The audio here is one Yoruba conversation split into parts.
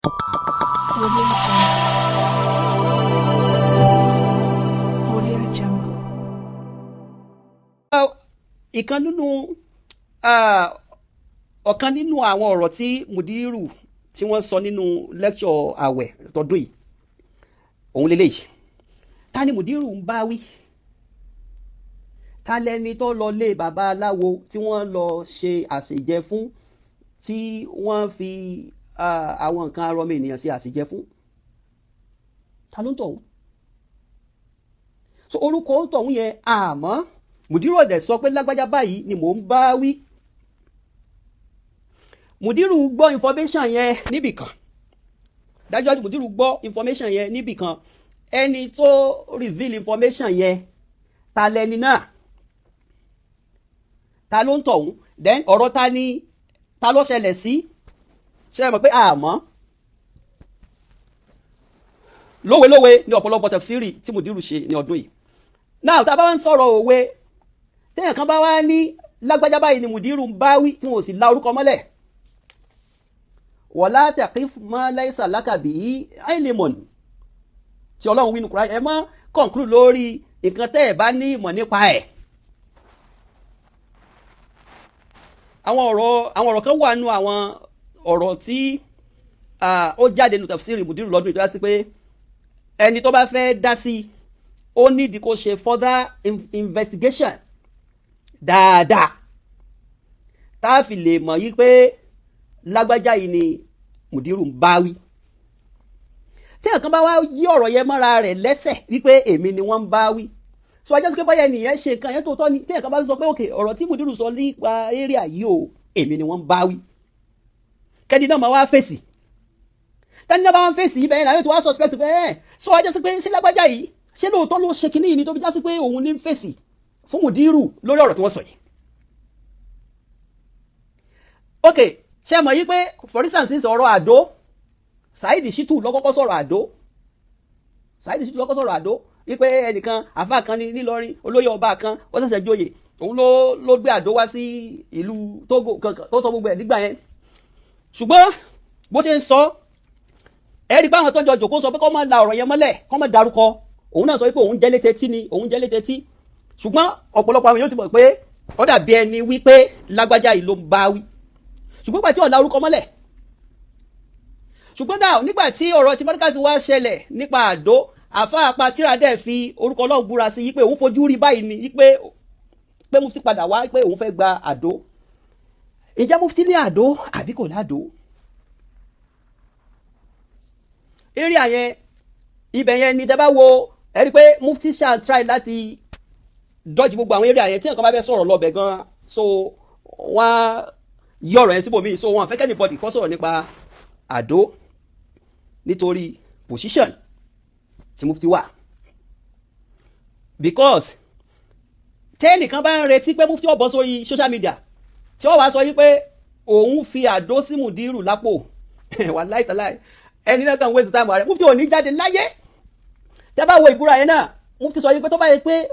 Audio Jungle. Audio Jungle. Ìkan nínú ọ̀kan nínú àwọn ọ̀rọ̀ tí Mudiru tí wọ́n sọ nínú lecture àwẹ̀ tọdún yìí, òun lélẹ́yìí. Ta ni Mudiru ń bá wí? Ta lẹni tó lọ lé bàbá aláwo tí wọ́n lọ ṣe àṣejẹ fún, tí wọ́n fi àwọn nǹkan arọmọ ènìyàn ṣe àṣejẹ fún? Ta ló ń tọ̀hún? So orúkọ ń tọ̀hún yẹn, àmọ́ Mudiru ọ̀dẹ̀ sọ pé lágbájá báyìí ni mò ń bá wí. Mudiru gbọ́ information yẹn níbìkan. Dájúdájú, Mudiru gbọ́ information yẹn níbìkan. Ẹni tó reveal information yẹn, ta lẹni náà? Ta ló ń tọ̀hún? Then ọ̀rọ̀ ta ni, ta ló ṣẹlẹ̀ sí? Ṣe é mọ̀ pé àmọ́ lówelówe ní ọ̀pọ̀lọpọ̀ tafsiri tí Mudiru ṣe ní ọdún yìí náà. Tá a bá wá ń sọ̀rọ̀ òwe, téèyàn kan bá wá ní lágbájá báyìí ni Mudiru ń bá wí, tí wọn ò sì la orúkọ mọ́lẹ̀, wala taqif ma laysa laka bihi ilmun, tí Ọlọ́run wí nínú Kùránì, ẹ má conclude lórí nǹkan tẹ́ ẹ̀ bá ní ìmọ̀ nípa ẹ̀. Àwọn ọ̀rọ̀ kan wà nù, àwọn ọ̀rọ̀ tí ó jáde nù tafsiri Mudiru lọ́dún yìí, tó yá sí pé ẹni tó bá fẹ́ dá sí, ó nídìí kó ṣe further investigation dáadáa, tá a fi lè mọ̀ yí pé lágbájá yìí ni Mudiru ń bá wí. Tí nǹkan bá wá yí ọ̀rọ̀ yẹn mọ́ra rẹ̀ lẹ́sẹ̀ wípé èmi ni wọ́n ń bá wí, so ajá sí pé báyẹn nìyẹn ṣe nǹkan yẹn tó tọ́ ni. Tí nǹkan bá sọ pé òkè ọ̀rọ̀ tí Mudiru sọ nípa area yìí o, èmi ni wọ́n ń bá wí, kẹ́ni náà máa wá fèsì. Tẹ́ni náà bá wá fèsì, ibẹ̀ yẹn làwọn ètò wá suspect pé ẹ̀ so ajá sí pé ṣé lágbájá yìí, ṣé lóòótọ́ ló ṣe kinní yìí ni, tó fi já sí pé òun ní ń fèsì fún Mudiru lórí ọ̀rọ̀ tí wọ́n sọ yìí? Ok, ṣe mọ̀ yí pé for instance, ọ̀rọ̀ àdó, Saheed Shittu ló kọ́kọ́ sọ̀rọ̀ àdó. Saheed Shittu ló kọ́kọ́ sọ̀rọ̀ àdó wípé ẹnìkan, àfa kan ní Nílọrin, olóyè ọba kan, ó ṣẹ̀ṣẹ̀ joyè, òun ló gbé àdó wá sí ìlú Togo kankan, tó sọ gbogbo ẹ̀ nígbà yẹn. Ṣùgbọ́n bó ṣe ń sọ, ẹ rí i pé àwọn tó ń jọ jòkó sọ pé kó má la ọ̀rọ̀ yẹn mọ́lẹ̀, kó má darúkọ. Òun náà sọ wípé òun jẹ́ létí etí ni, òun jẹ́ létí etí. Ṣùgbọ́n ọ̀pọ̀lọpọ̀ àwọn èèyàn ti mọ̀ pé ó dàbí ẹni wípé lágbájá yìí ló ń bá wí, ṣùgbọ́n gbà tí ó la orúkọ mọ́lẹ̀. Ṣùgbọ́n dáa, nígbà tí ọ̀rọ̀ tí mọ́díkàsí wá ṣẹlẹ̀ nípa àdó, àfa àpá tíra dẹ̀ fi orúkọ Ọlọ́run búra sí yí pé òun fojú rí báyìí ni yí pé mufti padà wá pé òun fẹ́ gba àdó. Ǹjẹ́ mufti ní àdó àbí kò ládó? Area yẹn, ibẹ̀ yẹn ni tẹ́ bá wo, ẹ rí i pé mufti ṣáà try láti dodge gbogbo àwọn area yẹn. Tí nǹkan bá fẹ́ sọ̀rọ̀ lọ́bẹ̀ gan, so wọ́n á yí ọ̀rọ̀ yẹn síbòmíì. So wọn fẹ́ kẹ́ anybody kó sọ̀rọ̀ nípa àdó nítorí position tí mufti wà, because tẹ́nìkan bá ń retí pé mufti ó bọ́ sórí social media tí ó wàá sọ yí pé òun fi àdó sí Mudiru lápò, wàláhì tàláhì, ẹni náà kàn waste time rẹ̀. Mufti ò ní jáde láyé. Tẹ́ bá wo ìbúra yẹn náà, mufti sọ yí pé tó bá yẹ pé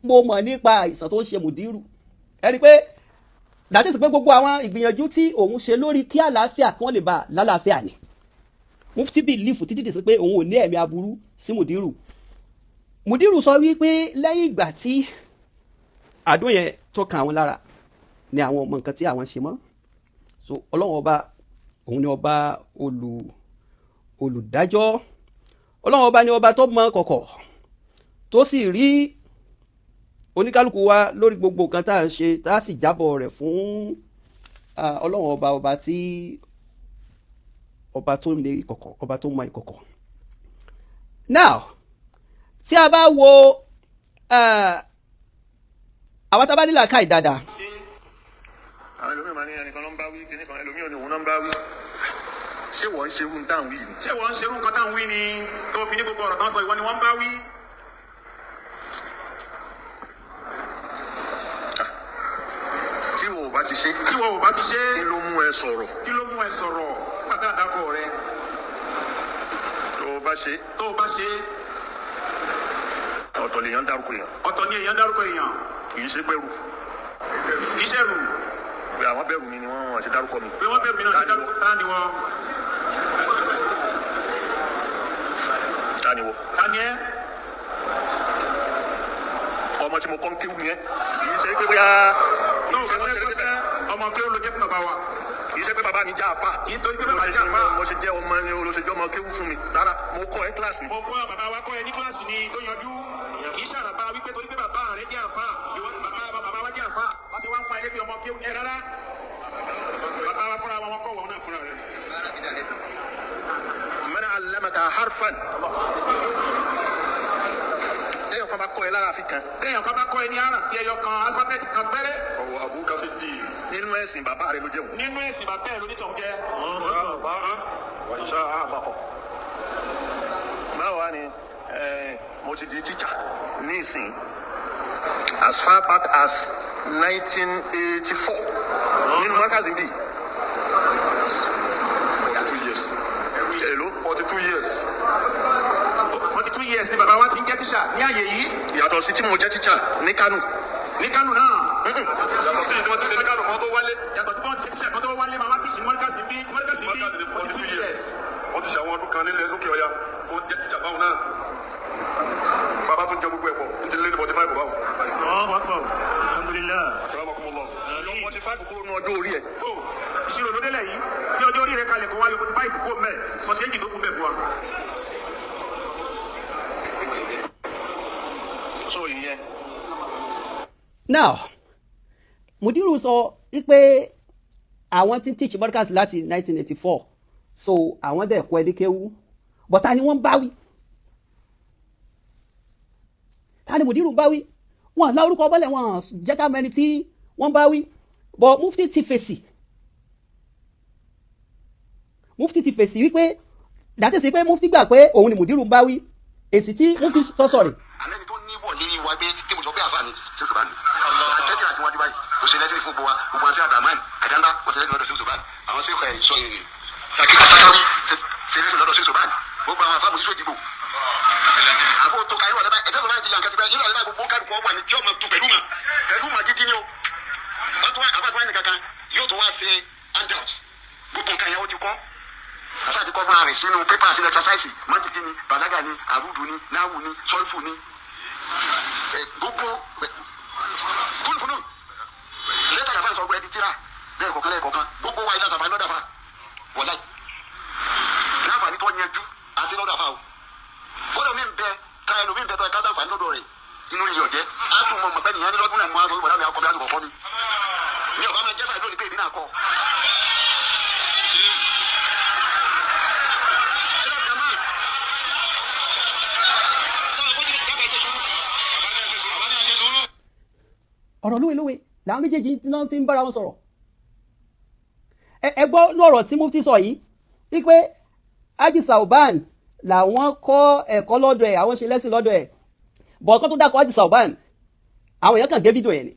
mo mọ̀ nípa àìsàn tó ń ṣe Mudiru, ẹ rí i pé that is pé gbogbo àwọn ìgbìyànjú tí òun ṣe lórí kí àlàáfíà, kí wọ́n lè bá lálàáfíà ni. Mufti believe títí dì sí pé òun ò ní ẹ̀mí aburú sí Mudiru. Mudiru sọ wípé lẹ́yìn ìgbà tí àdó yẹn tó kan àwọn lára ni àwọn ọmọ nǹkan tí àwọn ṣe mọ́. So Ọlọ́run ọba, òun ni ọba olùdájọ́. Ọlọ́run ọba ni ọba tó mọ kọ̀kọ̀, tó sì rí oníkálukú wa lórí gbogbo nǹkan tá à ń ṣe, tá a sì jábọ̀ rẹ̀ fún Ọlọ́run ọba, ọba tí ọba tó ní ìkọ̀kọ̀, ọba tó mọ ìkọ̀kọ̀. Now, tí a bá wo àwọn tá a bá nílò àká ìdáadáa. Sí, àwọn ẹlòmíì máa ní ẹnìkan ló ń bá wí, kíní kan, ẹlòmíì ò ní òun náà ń bá wí. Ṣé wọ́n ń ṣerú tá à ń wí ni? Ṣé wọ́n ń ṣerú nǹkan tá à ń wí ni, tó fi ní gbogbo ọ̀rọ̀ tán sọ, ìwọ ni wọ́n ń bá wí? Tí wọ́n ò bá ti ṣe, Tí wọ́n ò bá ti ṣe, kí ló mú ẹ sọ̀rọ̀? Kí ló mú ẹ sọ̀rọ̀ nígbà tá à dákọ̀ rẹ? Tó o bá ṣe, Tó o bá ṣe, ọ̀tọ̀ lèèyàn dárúkọ èèyàn. Ọ̀tọ̀ ni èèyàn dárúkọ èèyàn. Kì í ṣe pẹ̀rù. Kì í ṣẹ̀rù. Pé àwọn bẹ̀rù mi ni wọ́n ṣe dárúkọ mi. Pé wọ́n bẹ̀rù mi náà ṣe dárúkọ, tá ni wọ́n? mo kọ́ ń kéwù yẹn. Kì í ṣe pé bóyá Náà bá fẹ́ kọ́sẹ́, ọmọ kí ó ló jẹ́ fún bàbá wa. Kì í ṣe pé bàbá mi já àfà. Kì í torí pé bàbá jẹ́ àfà. Mo ṣe jẹ́ ọmọ ni o ṣe jẹ́ ọmọ kéwù fún mi. Rárá, mo kọ́ ẹ kíláàsì ni. Mo kọ́, bàbá wa kọ́ ẹ ní kíláàsì ni tó yanjú. Kì í ṣàràbà wípé torí pé bàbá rẹ jẹ́ àfà, ìwọ bàbá bàbá wa jẹ́ àfà, wọ́n ṣe wá ń pa ilé bí ọmọ kéwù ẹ. Rárá, bàbá wa fúnra wọn kọ́ wọn náà fúnra rẹ. Man allamaka harfan. Téèyàn kan bá kọ́ ẹ lára fi kan. Téèyàn kan bá kọ́ ẹ ní àràfí ẹyọ kan, alifábẹ́ẹ̀tì kan péré. Ọwọ́ abuka fi di. Nínú ẹ̀sìn, bàbá rẹ ló jẹ́ òun. Nínú ẹ̀sìn, bàbá ẹ̀ lónítọ̀hún jẹ́. Insha Allah. Báwo wá ni mo ti di teacher ní ìsìn as far back as 1984 nínú magazine bíi 42 years. Èló? 42 years. 42 years ni bàbá wa ti ń jẹ́ tíṣà ní àyè yìí. Yàtọ̀ sí tí mo jẹ́ teacher ní Kánò. Ní Kánò náà. Yàtọ̀ sí ìdí wọ́n ti ṣe ní Kánò kan tó wálé. Yàtọ̀ sí bí wọ́n ti ṣe tíṣà kan tó wálé, máa wá tíṣì mọ́ríkàsì bí tí mọ́ríkàsì bí. Mọ́ríkàsì ní 42 years. Wọ́n ti ṣe àwọn ọdún kan nílẹ̀ lókè ọya tó jẹ́ tíṣà báwọn náà. Bàbá tó jẹ gbogbo ẹ̀ pọ̀ ní ti lé ní 45 báwọn. Allahu Akbar. Alhamdulillah. Akramakumullah. Yọ 45 kúrò ní ọjọ́ orí ẹ̀. Tó ìṣirò ló délẹ̀ yìí, bí ọjọ́ orí rẹ̀ kalẹ̀ kó wáyé 45 kó mẹ́ sọ ṣéǹjì tó kú bẹ̀ fún wa. So ìyẹn. Now, Mudiru sọ wípé àwọn tí ń teach Markaz láti 1984, so àwọn dẹ̀ kọ́ ẹni kéwú, but ta ni wọ́n bá wí? Ta ni Mudiru bá wí? Wọn lárúkọ bọ́lẹ̀, wọn jẹ́ ká mẹ́ni tí wọ́n bá wí, but Mufti ti fèsì. Mufti ti fèsì wípé dàtí sí pé Mufti gbà pé òun ni Mudiru bá wí. Èsì tí Mufti tó sọ̀rọ̀. Alẹ́ ni tó ní wọ̀ lérí wa gbé tí mo sọ pé àfa mi ṣe sọ bá mi. Akẹ́kọ̀ọ́ àti wájú báyìí kò ṣe lẹ́sìn fún gbogbo wa, gbogbo àti Abdulrahman àdáńdá kò ṣe lẹ́sìn lọ́dọ̀ ṣe sọ báyìí. Àwọn ṣe ẹ̀ sọ yìí sakawi ṣe lẹ́sìn lọ́dọ̀ ṣe sọ báyìí. Gbogbo àwọn afáàmù ṣíṣe ìdìbò. Àfọ tó ka irú àlẹ́ báyìí, ẹ̀jẹ̀ sọ báyìí ti yàn kẹ́tì báyìí, irú àlẹ́ báyìí, gbogbo kálukú ọwọ́ ni tí ọmọ tu pẹ̀lú mà pẹ̀lú mà gidi ni o. Wọ́n tún wá àfa tó wá ní kankan yóò tún wá ṣe handout, gbogbo nǹkan yẹn ó ti kọ́, afa ti kọ́ fúnra rẹ̀ sínú pépà, sínú exercise, mọ́tìkì ni, bàlágà ni, àrùdù ni, náwù ni, sọ́ọ̀fù ni, gbogbo kúlùfúnù lẹ́tà làfà sọ ẹni tíra lẹ́ẹ̀kọ̀kan lẹ́ẹ̀kọ̀kan. Gbogbo wa ilé àtàfà lọ́dàfà wọ̀láì láǹfààní tó yanjú àti lọ́dàfà o. Bọ́dọ̀ mi ń bẹ ká ẹnu mi ń bẹ tó ẹ ká sáǹfààní lọ́dọ̀ rẹ̀, inú rẹ̀ ọ̀jẹ́ á tún mọ̀ mọ̀ bẹ́ẹ̀ nìyẹn ní lọ́dún náà mọ́ àwọn bọ̀dá mi akọ mi láti kọ̀kọ́ mi ní ọba máa jẹ́ fàìlú ní pé èmi náà kọ́. Ẹ lọ kàn máa sọ̀rọ̀ kó jíjẹ dábàá ṣe sùúrù. Ọ̀rọ̀ lówelówe làwọn méjèèjì náà fi ń bára wọn sọ̀rọ̀. Ẹ gbọ́ ní ọ̀rọ̀ tí Mufti sọ yìí wípé Haji Sauban làwọn kọ́ ẹ̀kọ́ lọ́dọ̀ ẹ̀, àwọn ṣe lẹ́sìn lọ́dọ̀ ẹ̀, bọ̀ ọ̀kan tó dákọ̀ Haji Sauban, àwọn èèyàn kàn gé fídíò yẹn ni.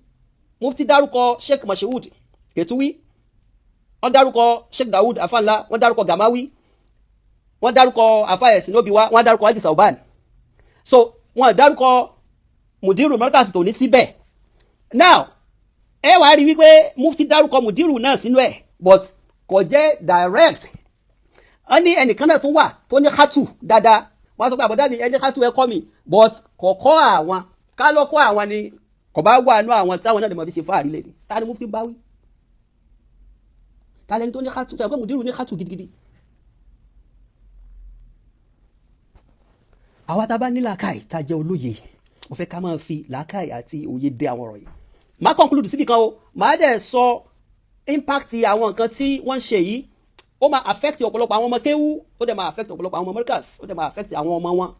Mufti dárúkọ Sheikh Mashood Ketuwi, wọ́n dárúkọ Sheikh Dawood Afanla, wọ́n dárúkọ Gamawi, wọ́n dárúkọ afa ẹ̀sìn Nóbiwá, wọ́n dárúkọ Haji Sauban. So wọ́n dárúkọ Mudiru Markaz tó ní síbẹ̀. Now, ẹ wàá rí wípé Mufti dárúkọ Mudiru náà sínú ẹ̀, but kò jẹ́ direct. Wọ́n ní ẹnìkan náà tún wà tó ní hatu dáadáa. Wọ́n sọ pé àbọ̀dá mi, ẹni hatu ẹ kọ́ mi, but kò kọ́ àwọn. Ká lọ́ kọ́ àwọn ni kò bá wà nú àwọn táwọn náà lè mọ̀ fi ṣe fáàrí lè ní. Ta ni Mufti bá wí? Ta lẹni tó ní hatu tó yẹ pé Mudiru ní hatu gidigidi? Àwa tá a bá ní làákàyè, tá a jẹ́ olóye, mo fẹ́ ká máa fi làákàyè àti òye dé àwọn ọ̀rọ̀ yìí. Màá conclude síbi kan o, màá dẹ̀ sọ impact àwọn nǹkan tí wọ́n ń ṣe yìí. Ó máa affect ọ̀pọ̀lọpọ̀ àwọn ọmọ kéwú, ó dẹ̀ máa affect ọ̀pọ̀lọpọ̀ àwọn ọmọ Markaz, ó dẹ̀ máa affect àwọn ọmọ wọn.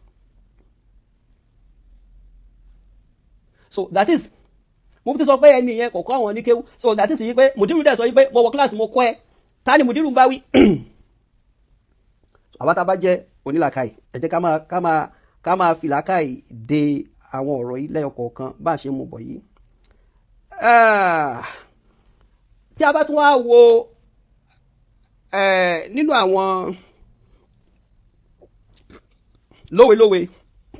So that is, Mufti sọ pé ẹni yẹn kò kọ́ àwọn ní kéwú. So that is yìí pé Mudiru dẹ̀ sọ yìí pé mo wọ kíláàsì, mo kọ́ ẹ. Ta ni Mudiru ń bá wí? Àwa tá a bá jẹ́ onílàkàyè, ẹ jẹ́ ká máa fi làákàyè de àwọn ọ̀rọ̀ yìí lẹ́yọ kọ̀ọ̀kan bá a ṣe mú bọ̀ yìí. Tí a bá tún wá wo nínú àwọn lówelówe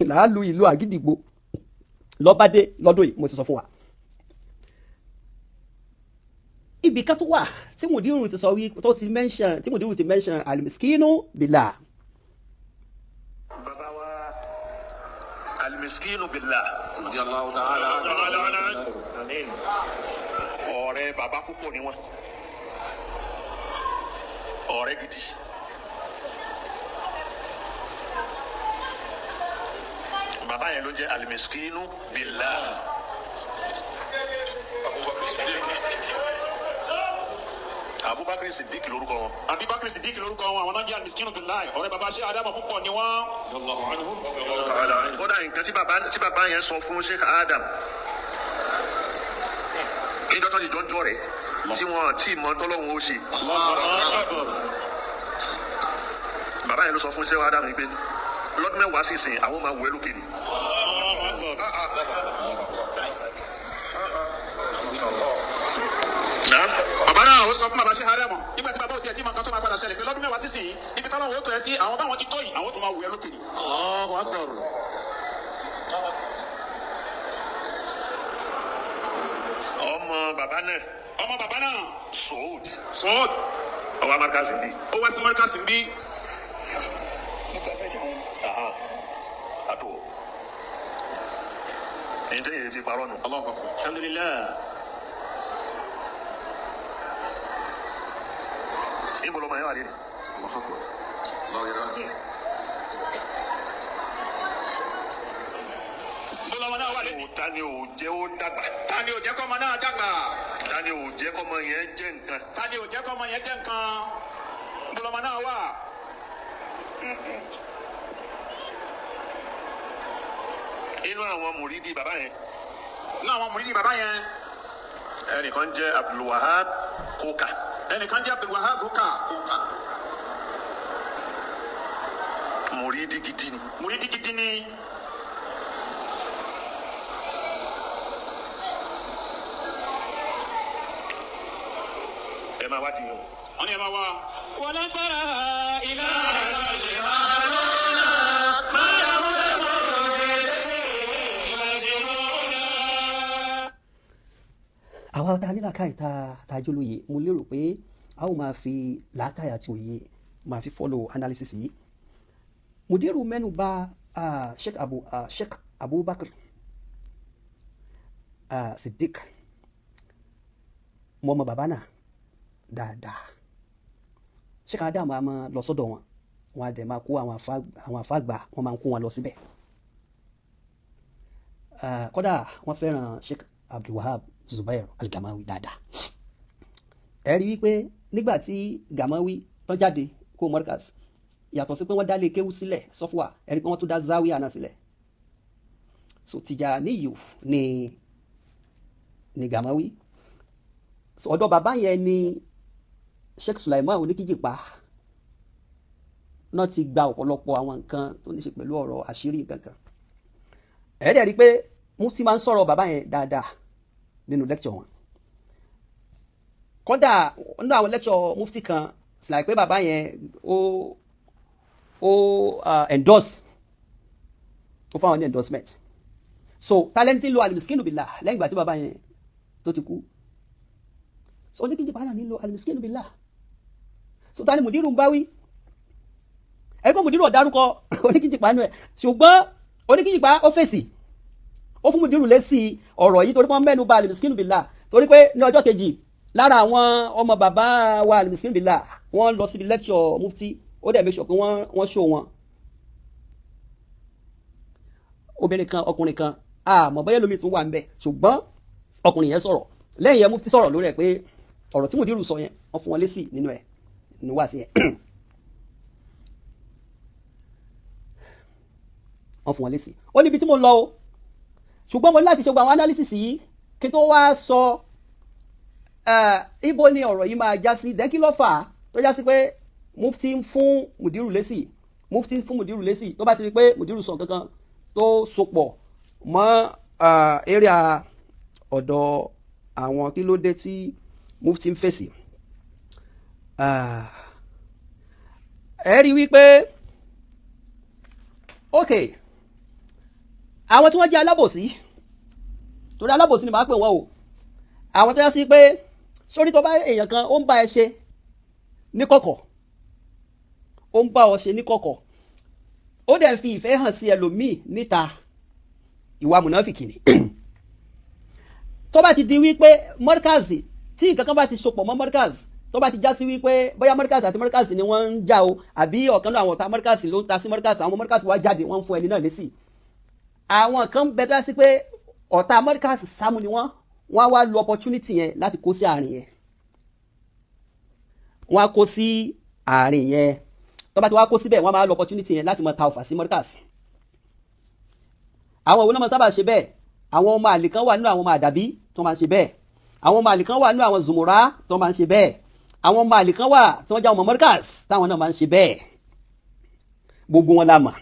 làálù ìlú àgídìgbò lọ́bádé lọ́dún yìí, mo ti sọ fún wa, ibì kan tó wà tí Mudiru ti sọ wí tó ti mention, tí Mudiru ti mention alimiskinu billah. Bàbá wa. Al-Miskinu Billah. Radiyallahu ta'ala anhu. Àmín. Ọ̀rẹ́ bàbá púpọ̀ ni wọ́n, ọ̀rẹ́ gidi. Bàbá yẹn ló jẹ́ Al-Miskinu Billah. Abubakar Siddiq. Abubakar Siddiq lórúkọ wọn. Abubakar Siddiq lórúkọ wọn, àwọn náà jẹ́ Al-Miskinu Billah, ọ̀rẹ́ bàbá ṣé Ádámù púpọ̀ ni wọ́n. Radiyallahu anhu. Radiyallahu ta'ala anhu. Kódà nǹkan tí bàbá yẹn sọ fún Sheikh Adam níjọ́ tó ti jọjọ́ rẹ̀ tí wọ́n tí mọ tọ́lọ́hún ó ṣe. Bàbá yẹn ló sọ fún Sheikh Adam yìí pé lọ́dún 10 sísìn àwọn máa wọ ẹ́ lókè ni. Naam. Bàbá náà ó sọ fún bàbá ṣé Ádámù nígbà tí bàbá ò tiẹ̀ tí mọ nǹkan tó máa padà ṣẹlẹ̀ pé lọ́dún 10 sísìn, ibi tọ́lọ́hún ó tọ́ ẹ sí, àwọn báwọn ti tó yìí, àwọn tó máa wù ẹ́ lókè ni. Allahu akbar. Ọmọ bàbá náà, Ọmọ bàbá náà, Saud, Sọ́ọ̀d, ọwọ́ amárkàsì bíi. ó wá sí Mọ́ríkàsì ń bí. Àtò èyí tẹ́yìn ti parọ́ nù. Allahu akbar. Alhamdulillah. Níbo lọmọ yẹn wà lẹ́nu? Allahu akbar. Allahu yara. Bó lọmọ náà wà lẹ́nu. Ta ni ò jẹ́ ó dàgbà? Ta ni ò jẹ́ kọ́mọ náà dàgbà? Ta ni ò jẹ́ kọ́mọ yẹn jẹ́ nǹkan? Ta ni ò jẹ́ kọ́mọ yẹn jẹ́ nǹkan? Bó lọmọ náà wà? Inú àwọn mùrídìí bàbá yẹn, Náà àwọn mùrídìí bàbá yẹn, ẹnìkan jẹ́ Abdulwahab Koka. Ẹnìkan jẹ́ Abdulwahab Koka. Mùrídìí gidi ni. Mùrídìí gidi ni. Ẹ máa wádìí yẹn o. Wọ́n ní ẹ máa wá. ولن ترى إلى Àwa tá a ní làákàyè, tá a jólóye, mo lérò pé a ó máa fi làákàyè àti òye máa fi follow analysis yìí. Mudiru mẹ́nu bà Sheikh Abubakar Siddiq. Mo mọ bàbá náà dáadáa. Sheikh Adam a máa lọ sọ́dọ̀ wọn, wọn a dẹ̀ máa kó àwọn àfáàgbà, wọn máa ń kó wọn lọ síbẹ̀. Kódà wọ́n fẹ́ràn Sheikh Abdulwahab Zubair Al-Gamawi dáadáa. Ẹ rí wípé nígbà tí Gamawi tán jáde kó Markaz, yàtọ̀ sí pé wọ́n dá lé kéwú sílẹ̀ sọ́fúà, ẹ rí pé wọ́n tún dá Zawiya náà sílẹ̀. So Tijaniyu ni Gamawi. So ọ̀dọ̀ bàbá yẹn ni Sheikh Sulaiman Oníkíjìpá náà ti gba ọ̀pọ̀lọpọ̀ àwọn nǹkan tó ní ṣe pẹ̀lú ọ̀rọ̀ àṣírí nǹkan kan. Ẹ dẹ̀ rí i pé Mufti máa ń sọ̀rọ̀ bàbá yẹn dáadáa nínú lecture wọn. Kódà nínú àwọn lecture Mufti kan, like pé bàbá yẹn ó endorse, ó fáwọn ní endorsement. So talenti lo Al-Miskinu Billah lẹ́yìn ìgbà tí bàbá yẹn tó ti kú? So Oníkíjìpá náà nílò Al-Miskinu Billah. So ta ni Mùdírù ń bá wí? Ẹgbẹ́ Mùdírù ọ̀dárúkọ Oníkíjìpá nù ẹ̀, ṣùgbọ́n Oníkíjìpá ó fèsì, ó fún Mùdírù lésì ọ̀rọ̀ yìí torí wọ́n mẹ́nu bà Al-Miskinu Billah, torí pé ní ọjọ́ kejì, lára àwọn ọmọ bàbá wa Al-Miskinu Billah, wọ́n lọ síbi lecture Mufti. Ó dẹ̀ make sure pé wọ́n show wọn, obìnrin kan, ọkùnrin kan, àmọ́ bóyá lómi tún wà ń bẹ̀, ṣùgbọ́n ọkùnrin yẹn sọ̀rọ̀ lẹ́yìn yẹn. Mufti sọ̀rọ̀ lórí ẹ̀ pé ọ̀rọ̀ tí Mùdírù sọ yẹn, wọ́n fún wọn lésì nínú ẹ̀, nínú wá sí yẹn, wọ́n fún wọn lésì. Ó níbi tí mo lọ o, ṣùgbọ́n mo ní láti ṣe gbogbo àwọn analysis yìí kí tó wá sọ ibo ni ọ̀rọ̀ yìí máa já sí. Dẹ́kí ló fà á tó já sí pé Mufti ń fún Mùdírù lésì, Mufti ń fún Mùdírù lésì tó bá ti rí pé Mùdírù sọ kankan tó sopọ̀ mọ́ area ọ̀dọ̀ àwọn? Kí ló dé tí Mufti ń fèsì? Ẹ rí wípé ok, àwọn tí wọ́n jẹ́ alábòsí, torí alábòsí ni màá pè wọ́n o, àwọn tó yá sí pé sórí tó bá èèyàn kan ó ń bá ẹ ṣe ní kọ̀kọ̀, ó ń bá ọ ṣe ní kọ̀kọ̀, ó dẹ̀ ń fi ìfẹ́ hàn sí ẹlòmíì níta. Ìwà mùnáfìkì ni. Tó bá ti di wípé Markaz, tí nǹkan kan bá ti sopọ̀ mọ́ Markaz, tó bá ti já sí wípé bóyá Markaz àti Markaz ni wọ́n ń já o, àbí ọ̀kan náà àwọn ọ̀tá Markaz ló ń ta sí Markaz, àwọn Markaz wá jáde, wọ́n ń fún ẹni náà lésì. Àwọn kan bẹ dá sí pé ọ̀tá Markaz sámú ni wọ́n, wọ́n á wá lo opportunity yẹn láti kó sí àárín yẹn. Wọ́n á kó sí àárín yẹn. Tó bá ti wá kó síbẹ̀, wọ́n máa lo opportunity yẹn láti máa ta ọ̀fà sí Markaz. Àwọn òun náà máa sábà ṣe bẹ́ẹ̀. Àwọn ọmọ àlè kan wà nínú àwọn ọmọ àdàbí tó máa ń ṣe bẹ́ẹ̀. Àwọn ọmọ àlè kan wà nínú àwọn zùmùrà tó máa ń ṣe bẹ́ẹ̀. Àwọn ọmọ àlè kan wà tí wọ́n jẹ́ ọmọ Markaz táwọn náà máa ń ṣe bẹ́ẹ̀. Gbogbo wọn la mọ̀.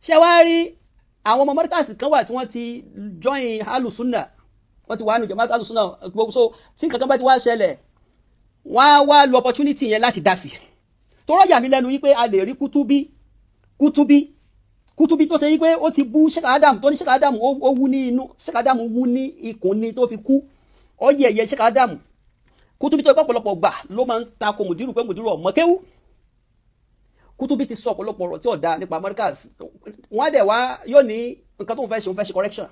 Ṣé wàá rí àwọn ọmọ Markaz kan wà tí wọ́n ti join alùsùnà, wọ́n ti wà nù jamaat alùsùnà gbogbo. So tí nǹkan kan bá ti wá ṣẹlẹ̀, wọ́n á wá lo opportunity yẹn láti dá sí. Tó rọ́jà mi lẹ́nu wípé a lè rí Kútúbí, Kútúbí, Kútúbí tó ṣe wípé ó ti bú Sheikh Adam, tó ní Sheikh Adam ó wú ní inú, Sheikh Adam wú ní ikùn ni tó fi kú, ó yẹ̀yẹ́ Sheikh Adam. Kútúbí tó pọ̀pọ̀lọpọ̀ gbà ló máa ń tako mùdírù pé mùdírù ọ̀mọ́ kéwú. Kútúbí ti sọ ọ̀pọ̀lọpọ̀ ọ̀rọ̀ tí ò da nípa Markaz. Wọ́n á dẹ̀ wá yóò ní nǹkan tó ń fẹ́ ṣe, òun fẹ́ ṣe correction.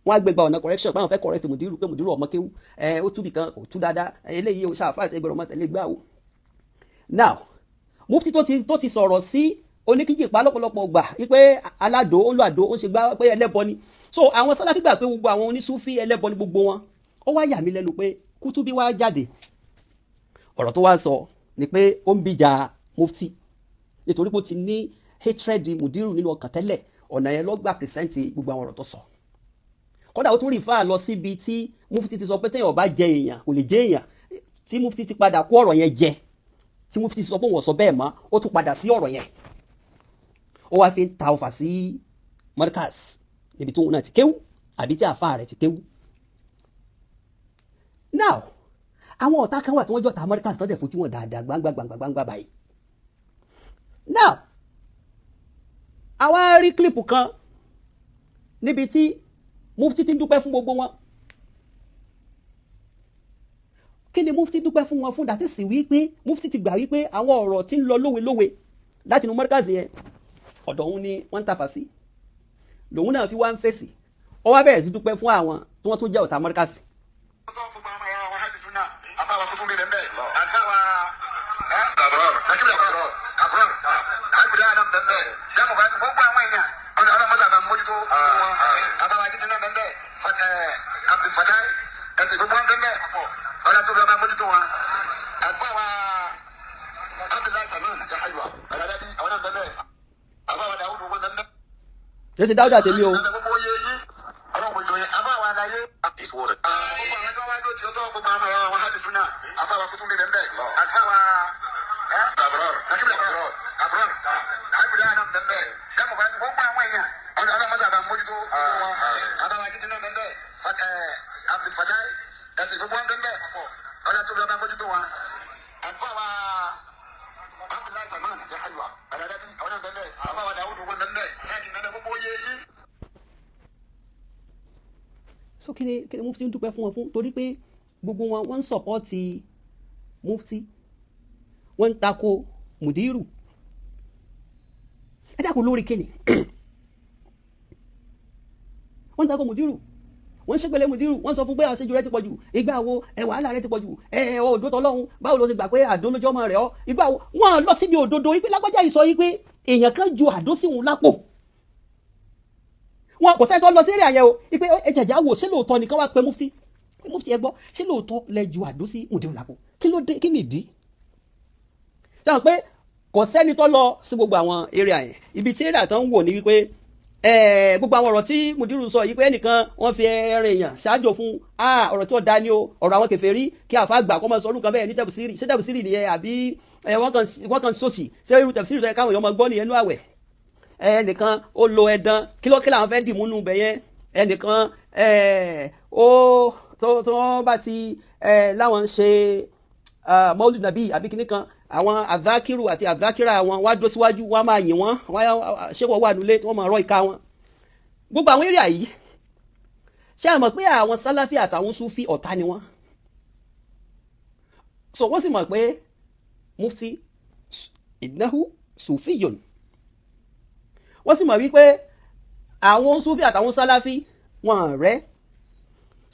Wọ́n á gbégbá ọ̀nà correction pé àwọn fẹ́ correct mùdírù, pé mùdírù ọ̀mọ́ kéwú, ẹ ó túbì kan kò tú dáadáa, eléyìí ó ṣàfà àti ẹgbẹ̀rún ọmọ tẹ̀lé gbà ó. Now, mufti tó ti sọ̀rọ̀ sí oníkíjìpá lọ́pọ̀lọpọ̀ gbà wípé aládò ó ń lo àdó, ó ń ṣe gbá, pé ẹlẹ́bọ ni. So àwọn Sálàfí gbà pé gbogbo àwọn onísúfí, ẹlẹ́bọ ni gbogbo wọn. Ó wá yà mí lẹ́nu pé Kútúbí wá jáde, ọ̀rọ̀ tó wá sọ ni pé ó ń bìjà mufti nítorí pé ó ti ní hatred mùdírù nínú ọkàn tẹ́lẹ̀. Ọ̀nà yẹn ló gbà present gbogbo àwọn ọ̀rọ̀ tó sọ. Kódà ó tún rí fáà lọ síbi tí mufti ti sọ pé téèyàn bá jẹ èèyàn kò lè jẹ èèyàn, tí mufti ti padà kó ọ̀rọ̀ yẹn jẹ, tí mufti ti sọ pé òun ò sọ bẹ́ẹ̀ mọ́. Ó tún padà sí ọ̀rọ̀ yẹn, ó wá fi ń ta ọfà sí Markaz níbi tóun náà ti kéwú àbí tí àfa rẹ̀ ti kéwú. Now, àwọn ọ̀tá kan wà tí wọ́n jọ ta Markaz tó dẹ̀ fojú wọn dáadáa gbangba gbangba gbangba báyìí. Now, àwa rí clip kan níbi tí mufti ti ń dúpẹ́ fún gbogbo wọn. Kí ni mufti dúpẹ́ fún wọn fún? Dàtí sì wípé mufti ti gbà wípé àwọn ọ̀rọ̀ tí ń lọ lówe-lówe láti inú Markaz yẹn, ọ̀dọ̀ òun ni wọ́n ń tafà sí, lòun náà fi wá ń fèsì. Ó wá bẹ̀rẹ̀ sí dúpẹ́ fún àwọn tí wọ́n tún jẹ́ ọ̀tá Markaz. Gbogbo àwọn ẹ̀yà àwọn hajj sunna, afáwa kutu mi bẹ́ẹ̀ bẹ́ẹ̀, afáwa àbúrò àbúrò àbúrò àná bẹ́ẹ̀ bẹ́ẹ̀ jáàmù bá gbogbo àwọn èèyàn ọlọ́mọdé àbá mójútó wọn, afáwa títí náà bẹ́ẹ̀ bẹ́ẹ̀, Abdulfatai ẹsẹ̀ gbogbo wọn bẹ́ẹ̀ bẹ́ẹ̀, ọlọ́mọdé àbá mójútó wọn, afáwa Abdullahi Salman yahayiwa aladabi àwọn náà bẹ́ẹ̀ bẹ́ẹ̀, afáwa Dawudu wọn bẹ́ẹ̀ bẹ́ẹ̀. Ṣe Dáúdà tèmi o. Gbogbo oyè yín ọlọ́run kò jọ yẹn, afáwa aláyé gbogbo àwọn tí wọ́n wá dúró tí ó tọ́, gbogbo àwọn ẹ̀yà àwọn hajj sunna, afáwa kutu mi bẹ́ẹ̀ bẹ́ẹ̀, afáwa àbúrò àbúrò àbúrò àná bẹ́ẹ̀ bẹ́ẹ̀ jáàmù bá gbogbo àwọn èèyàn ọlọ́mọdé àbá mójútó wọn, afáwa títí náà bẹ́ẹ̀ bẹ́ẹ̀, Abdulfatai ẹsẹ̀ gbogbo wọn bẹ́ẹ̀ bẹ́ẹ̀, ọlọ́mọdé àbá mójútó wọn, afáwa Abdullahi Salman yahayiwa aladabi àwọn náà bẹ́ẹ̀ bẹ́ẹ̀, afáwa Dawudu wọn bẹ́ẹ̀ bẹ́ẹ̀, sáàkì bẹ́ẹ̀ bẹ́ẹ̀, gbogbo oyè yín. So kí ni mufti ń dúpẹ́ fún wọn fún? Torí pé gbogbo wọn, wọ́n ń support mufti, wọ́n ń tako mùdírù. Ẹ dákun, lórí kíni wọ́n ń tako mùdírù? Wọ́n ń ṣépele mùdírù, wọ́n sọ fún pé àṣejù rẹ ti pọ̀ jù, ìgbà wo ẹ wàhálà rẹ ti pọ̀ jù, ẹ ẹ òdo tọlọ́hún, báwo ló ti gbà pé àdó lójọ́ ọmọ rẹ ọ, ìgbà wo. Wọ́n lọ síbi òdodo wípé lágbájá yìí sọ yìí pé èèyàn kan ju àdó sí òun lápò. Wọn kò sẹ́ni tó lọ sí eré àyẹ̀wò wípé ẹ jẹ̀jẹ̀ àwò, ṣé lóòótọ́ nìkan wá pé mufti? Mufti, ẹ gbọ́, ṣé lóòótọ́ lẹ ju àdó sí mùdírù lápò? Kí ló dé? Kí nìdí? Sọ pé kò sẹ́ni tó lọ sí gbogbo àwọn area yẹn. Ibi tí area tó ń wò ní wípé gbogbo àwọn ọ̀rọ̀ tí mùdírù sọ yìí pé ẹnìkan wọ́n fi ẹran èèyàn ṣáájò fún, ọ̀rọ̀ tí ó da ni o, ọ̀rọ̀ àwọn kèfèrí, kí àfa gbà kọ́ máa sọ ọdún kan bẹ́ẹ̀ ní tẹ̀fùsírì. Ṣé tẹ̀fùsírì nìyẹn àbí wọ́n kàn sòsì? Ṣé irú tẹ̀fùsírì tó yẹ káwọn èèyàn máa gbọ́ nìyẹn nú àwẹ̀? Ẹnìkan ó lo ẹ̀dán, kí ló kí làwọn fẹ́ dìmú nù bẹ̀ yẹn? Ẹnìkan ó tó bá ti láwọn ń ṣe mọ́lúdì nàbí àbí kíní kan, àwọn àdákìrù àti àdákìrà wọn wá dúró síwájú, wọn máa yìn wọn, ṣé wọ́n wà nílé tí wọ́n máa rọ́ ìka wọn. Gbogbo àwọn eré yìí, ṣé a mọ̀ pé àwọn Sálàfí àtàwọn Súfì ọ̀tá ni wọ́n? So wọ́n sì mọ̀ pé mufti ìnáhu sùfíyòn, wọ́n sì mọ̀ wípé Àwọn Sufi àtàwọn Sálàfí wọn rẹ́.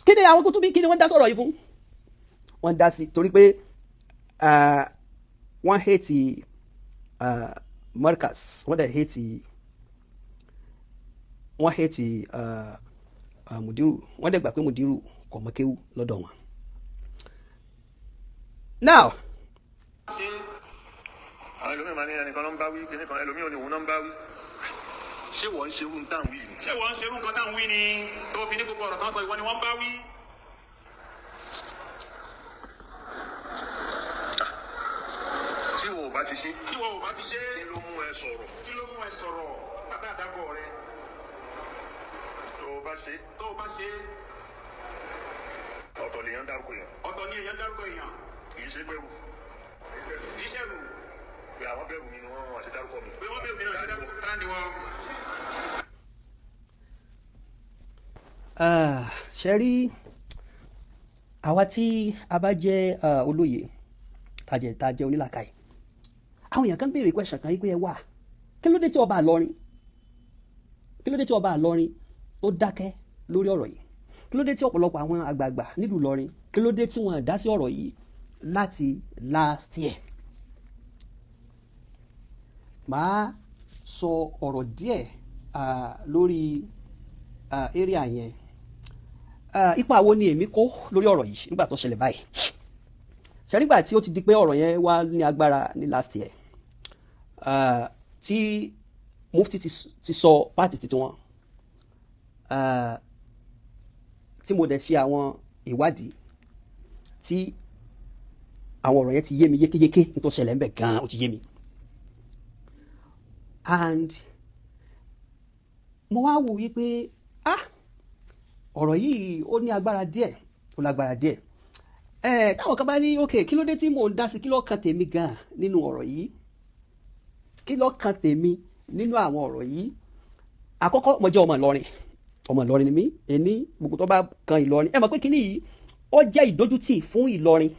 Kí ni àwọn Kutubi, kí ni wọ́n dá sọ̀rọ̀ yìí fún? Wọ́n dá sí torí pé wọ́n hate Markaz, wọ́n dẹ̀ hate, wọ́n hate Mudiru. Wọ́n dẹ̀ gbà pé Mudiru kò mọ kéwú lọ́dọ̀ wọn. Now ṣe Àwọn ẹlòmíì máa ní ẹnìkan ló ń bá wí, kíní kan, ẹlòmíì ò ní òun náà ń bá wí. Ṣé wọ́n ń ṣerú ń tàn wí ni? Ṣé wọ́n ń ṣerú nǹkan táwọn wí ni tó fi ní gbogbo ọ̀rọ̀ tán sọ, ìwọ ni wọ́n ń bá wí? Tí wọ́n ò bá ti ṣe, Tí wọ́n ò bá ti ṣe, kí ló mú ẹ sọ̀rọ̀? Kí ló mú ẹ sọ̀rọ̀ tàbí àdágọ̀ rẹ? Tó o bá ṣe, Tó o bá ṣe, ọ̀tọ̀ lèèyàn dárúkọ yẹn. Ọ̀tọ̀ ni èèyàn dárúkọ èèyàn. Kì í ṣe bẹ̀rù. Kì í ṣẹ̀rù. Pé àwọn bẹ̀rù mi ni wọ́n àti dárúkọ mi. Pé wọ́n bẹ̀rù mi náà ṣe dárúkọ tá ni wọ́n. Ṣe rí àwa tí a bá jẹ́ olóye, tá a jẹ́ onílàkàyè, àwọn èèyàn kan béèrè question kan yìí pé, ẹ wà, kí ló dé tí ọba Ìlọrin tó dákẹ́ lórí ọ̀rọ̀ yìí? Kí ló dé tí ọ̀pọ̀lọpọ̀ àwọn àgbààgbà nílùú Ìlọrin, kí ló dé tí wọ́n dá sí ọ̀rọ̀ yìí láti last year? Màá sọ ọ̀rọ̀ díẹ̀ lórí area yẹn. Ipa wo ni èmi kó lórí ọ̀rọ̀ yìí nígbà tó ṣẹlẹ̀ báyìí? Ṣe nígbà tí ó ti di pé ọ̀rọ̀ yẹn wá ní agbára ní last year, tí mufti ti sọ part ti tiwọn, tí mo dẹ̀ ṣe àwọn ìwádìí, tí àwọn ọ̀rọ̀ yẹn ti yé mi yékéyéké, ní tó ṣẹlẹ̀ ń bẹ̀ gan-an, ó ti yé mi, and mo wá wò wípé, ah, ọ̀rọ̀ yìí ó ní agbára díẹ̀, ó lágbára díẹ̀. Ẹ táwọn kan bá ní, ok, kí ló dé tí mò ń dá sí? Kí ló kan tèmi gan nínú ọ̀rọ̀ yìí? Kí ló kan tèmi nínú àwọn ọ̀rọ̀ yìí? Àkọ́kọ́, mo jẹ́ ọmọ Ìlọrin, ọmọ Ìlọrin ni mí. Ẹni gbogbo tó bá kan Ìlọrin, ẹ mọ̀ pé kíní yìí, ó jẹ́ ìdójútì fún Ìlọrin.